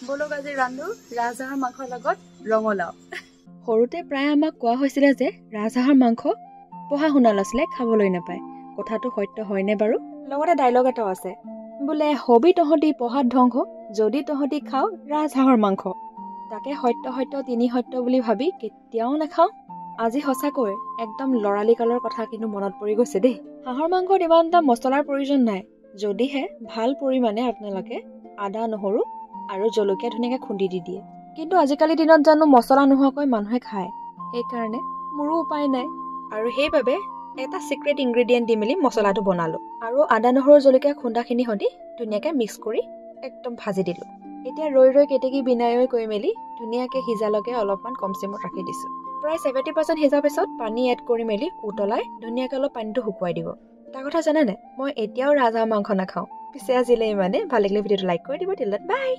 ব'লক আজি ৰান্ধো ৰাজহাঁহৰ মাংসৰ লগত ৰঙালাও। সৰুতে প্ৰায় আমাক কোৱা হৈছিলে যে ৰাজহাঁহৰ মাংস পঢ়া শুনা ল'ৰা ছোৱালীয়ে খাবলৈ নাপায়। কথাটো সত্য হয়নে বাৰু? লগতে ডাইলগ এটাও আছে, বোলে হবি তহঁতি পঢ়াত ধ্বংস যদি তহঁতি খাওঁ ৰাজহাঁহৰ মাংস। তাকে সত্য সত্য তিনি সত্য বুলি ভাবি কেতিয়াও নাখাওঁ। আজি সঁচাকৈ একদম ল'ৰালি কালৰ কথা কিন্তু মনত পৰি গৈছে দেই। হাঁহৰ মাংসত ইমান এটা মছলাৰ প্ৰয়োজন নাই, যদিহে ভাল পৰিমাণে আপোনালোকে আদা নহৰু আৰু জলকীয়া ধুনীয়াকৈ খুন্দি দি দিয়ে। কিন্তু আজিকালি দিনত জানো মছলা নোহোৱাকৈ মানুহে খায়, সেইকাৰণে মোৰো উপায় নাই। আৰু সেইবাবে এটা ছিক্ৰেট ইনগ্ৰেডিয়েণ্ট দি মেলি মছলাটো বনালোঁ আৰু আদা নহৰু জলকীয়া খুন্দাখিনি সৈতে ধুনীয়াকৈ মিক্স কৰি একদম ভাজি দিলোঁ। এতিয়া ৰৈ ৰৈ কেতেকী বিনায়ৈ কৰি মেলি ধুনীয়াকৈ সিজালৈকে অলপমান কম চিমত ৰাখি দিছোঁ। প্ৰায় 70% সিজাৰ পিছত পানী এড কৰি মেলি উতলাই ধুনীয়াকৈ অলপ পানীটো শুকুৱাই দিব। তাৰ কথা জানেনে, মই এতিয়াও ৰাজহাঁহ মাংস নাখাওঁ। পিছে আজিলৈ ইমানে, ভাল লাগিলে ভিডিঅ'টো লাইক কৰি দিব। Till then bye.